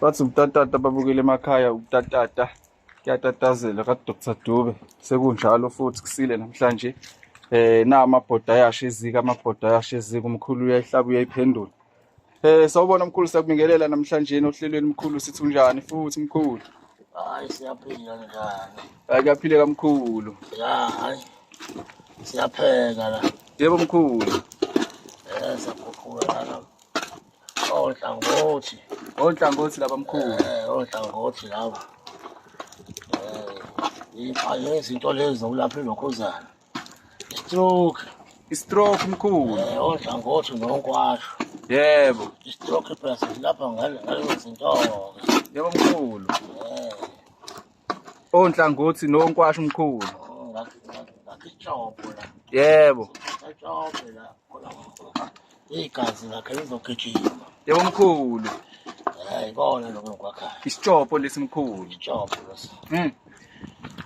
Bathi ubutatata babukele emakhaya, ubutatata kuyatatazela ka-Dr Dube. Sekunjalo futhi kusile namhlanje. Na amabhoda ayasha eziko, amabhoda ayasha eziko, umkhulu uyayihlaba uyayiphendula. Sawubona mkhulu, siyakubingelela namhlanje ohlelweni mkhulu, sithi unjani futhi mkhulu? Hayi, siyaphila, njani? Hayi, kuyaphileka mkhulu. Ya, hayi. Siyapheka la. Yebo mkhulu. Siyaguqula lana. Onhlangothi. Onhlangothi laba mkhulu. Onhlangothi laba. Ifake izinto lezi zokulapha ilokhuzana. Stroke. I-stroke mkhulu. Onhlangothi nonkwasho. Yebo. I-stroke phela silapha ngale zinto. Yebo mkhulu. Onhlangothi nonkwasho mkhulu. Ngakitshopho la. Yebo. Ngakitshopho la. Igazi lakhe lizogijima. Yebo mkhulu. Ikona lokho ngikwakhayo. Isitshopho lesi mkhulu. Isitshopho lesi.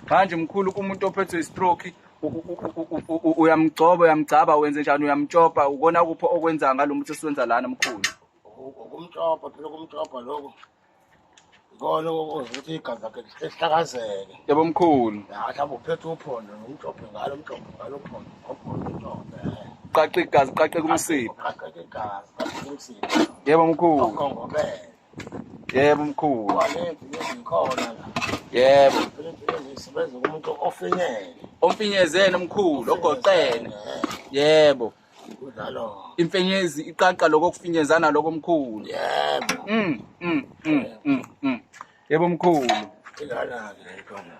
Manje mkhulu, kumuntu ophethwe i-stroke uyamgcoba, uyamgcaba, wenze njani, uyamtshopa, ukona kuphi okwenza ngalo muthi esiwenza lana mkhulu? Ukumtshopa phela, ukumtshopa lokho. Ikona ukuthi igazi lakhe lihlakazeke. Yebo mkhulu. Ya, mhlawumbe uphethe uphondo, umtshope ngalo, umtshope ngalo uphondo, uphondo umtshope. Qaqa igazi, qaqe kumsipha. Qaqe igazi, qaqe kumsipha. Yebo mkhulu. Ugongobele. Yebo mkhulu. Walezi nezikhona la. Yebo. Isebenza kumuntu ofinyele. Omfinyezene mkhulu, ogoqene. Yebo. Kunjalo. Imfenyezi iqaqa lokho kufinyezana lokho mkhulu. Yebo. Yebo mkhulu. Ilana-ke khona.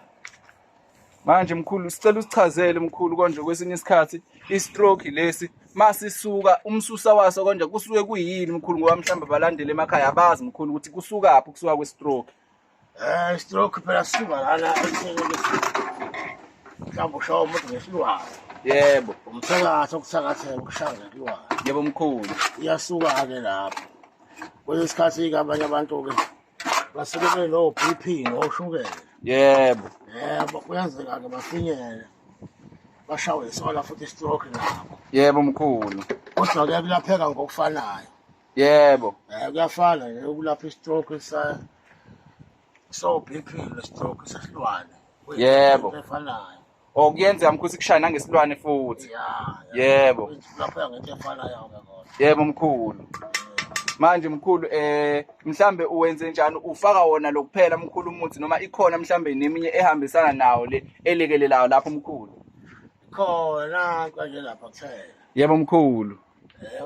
Manje mkhulu, sicela usichazele mkhulu konje kwesinye isikhathi i-stroke lesi masisuka umsusa waso konje kusuke kuyini mkhulu, ngoba mhlawumbe abalandeli emakhaya abazi mkhulu ukuthi kusukaphi kusuka kwe-stroke. Stroke phela sisuka lana ekutheni mhlawumbe ushawa umuntu ngesilwane. Yebo. Umthakathi okuthakathela ukushaya ngesilwane. Yebo mkhulu. Iyasuka-ke lapho. Kwesinye isikhathi-ke abanye abantu-ke basuke beno-B P noshukela. Yebo. Yebo, kuyenzeka-ke bafinyele. Bashawe isona futhi i-stroke nabo. Yebo mkhulu. Kodwa-ke kulapheka ngokufanayo. Yebo. Kuyafana nje ukulapha i-stroke sa so BP ne-stroke sesilwane. Yebo. Efanayo. Oh, kuyenzeka mkhulu sikushaya nangesilwane futhi. Ya. Yebo. Kulapheka ngento efanayo ke kodwa. Yebo mkhulu. Manje mkhulu, mhlambe uwenze njani, ufaka wona lokuphela mkhulu umuthi noma ikhona mhlambe neminye ehambisana nawo le elekelelayo lapho mkhulu? Khona nje lapha kuthela. Yebo mkhulu.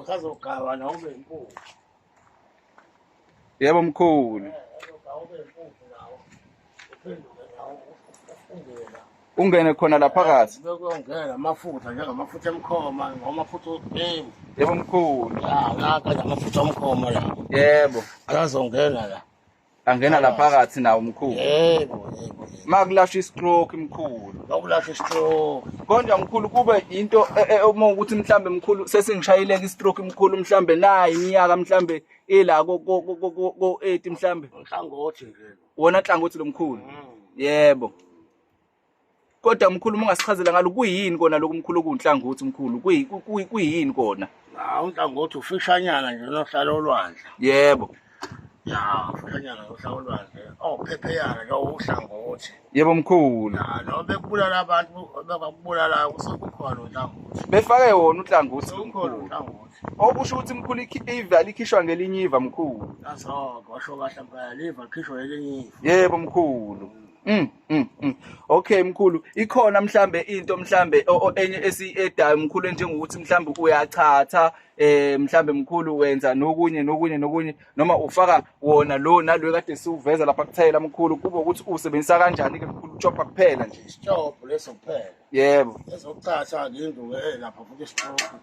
Usazogawa na ube impuphu. Yebo mkhulu. Uzogawa ube impuphu nawo. Uphenduke nawo ufungele la. Ungene khona la phakathi. Bekuyongena amafutha njengamafutha emkhoma, ngamafutha okubhema. Yebo mkhulu. Ya, naka nje amafutha omkhoma la. Yebo. Akazongena la. Angena la phakathi nawo mkhulu. Yebo, yebo, yebo. Makulashwa i-stroke mkhulu. Makulashwa i-stroke. Konje mkhulu kube into uma ukuthi mhlambe mkhulu sesingishayileke i-stroke mkhulu, mhlambe nayi iminyaka mhlambe ila ko 80 mhlambe. Nhlangothi nje. Wona nhlangothi lomkhulu. Yebo. Kodwa mkhulu uma ungasichazela ngalo kuyini kona lokhu mkhulu okunhlangothi mkhulu, kuyini kona? Hawu, unhlangothi ufishanyana nje nohlala olwandle. Yebo. Ya, ufishanyana nohlala olwandle. Awuphepheyana nje uhlangothi. Yebo mkhulu. Ya, noma bekubulala abantu, bekubulala kusekukhona unhlangothi. Befake wona unhlangothi Sekukhona mkhulu. unhlangothi. Okusho ukuthi mkhulu iva likhishwa ngelinye iva mkhulu. Azo, washo kahle mphela, liva likhishwa ngelinye iva. Yebo mkhulu. Okay mkhulu, ikhona mhlambe into mhlambe enye esiyedayo mkhulu njengokuthi mhlambe uyachatha, mhlambe mkhulu wenza nokunye nokunye nokunye, noma ufaka wona lo nalo kade siwuveza lapha kuthela mkhulu, kube ukuthi usebenzisa kanjani ke mkhulu, utshopha kuphela nje? Isitshopho leso kuphela. Yebo. Ezokuchatha ke induku lapha futhi isitshopho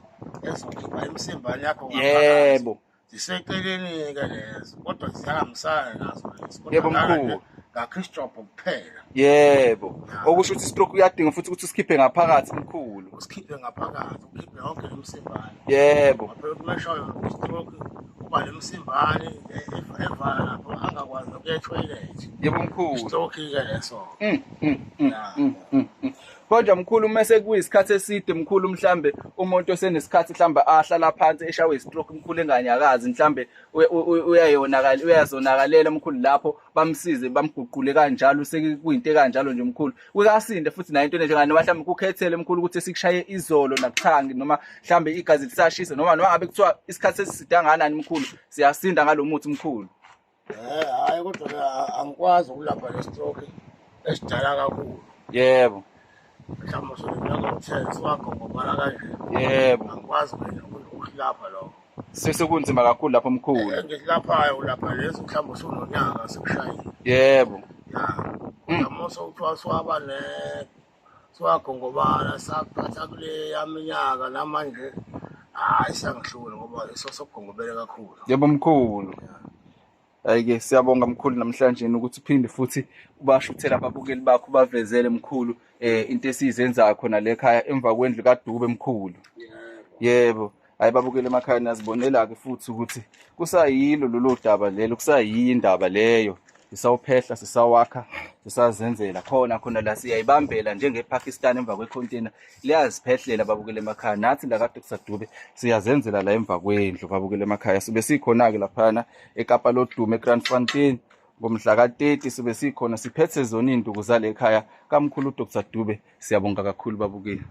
ezokhipha imisimbane yakho ngaphakathi. Yebo. Ziseceleni ke lezo, kodwa ziyahambisana nazo lezo. Kodwa Yebo, lana mkhulu. nje ngakho isitshopho kuphela. Yebo. Okusho ukuthi istroke uyadinga futhi ukuthi usikhiphe ngaphakathi mkhulu. Usikhiphe ngaphakathi, ukhiphe yonke lemisimbane. Yebo. Phela uma eshayo istroke kuba lemisimbane evala lapho angakwazi nokuya etoilet. Yebo mkhulu. Istroke ke leso. Kodwa mkhulu uma sekuyisikhathi eside mkhulu mhlambe umuntu osenesikhathi mhlambe ahlala phansi eshawe istroke mkhulu enganyakazi mhlambe uyayonakala uyazonakalela mkhulu lapho bamsize bamguqule kanjalo sekuyinto kanjalo nje mkhulu uyasinde futhi nayo into enjengani noma mhlambe kukhethele mkhulu ukuthi sikushaye izolo nakuthangi noma mhlambe igazi lisashisa noma noma ngabe kuthiwa isikhathi esiside kangakanani mkhulu siyasinda ngalomuthi mkhulu. Eh hayi kodwa ke angikwazi ukulapha le stroke esidala kakhulu. Yebo. Mhlawumbe usuneminyaka u-10 siwagongobala kanje. Yebo. Angikwazi mina ukulapha lokho. Sesekunzima kakhulu lapho mkhulu. Engilaphayo ulapha lezi mhlawumbe usunonyaka sekushayile. Yebo. Ya. Kodwa uma sewuthiwa siwaba ne siwagongobala saphatha kuleya minyaka namanje hayi siyangihlula ngoba leso sokugongobele kakhulu. Yebo mkhulu. Hayi-ke siyabonga mkhulu namhlanje ukuthi uphinde futhi ubashuthele ababukeli bakho bavezele mkhulu into esiyizenzayo khona le khaya emva kwendlu kaDube mkhulu. Yebo. Hayi babukele emakhaya niyazibonela-ke futhi ukuthi kusayilo lolo daba lelo kusayiyo indaba leyo sisawuphehla sisawakha sisazenzela khona khona la siyayibambela njengePakistan emva kwekhontena liyaziphehlela babukele emakhaya nathi la kade kusadube siyazenzela la emva kwendlu babukele emakhaya sibe sikhona-ke laphana eKapa lodumo eGrandfontein ngomhla ka-30 sibe sikhona siphethe zona iy'nduku zale ekhaya kamkhulu uDr Dube. Siyabonga kakhulu babukeli.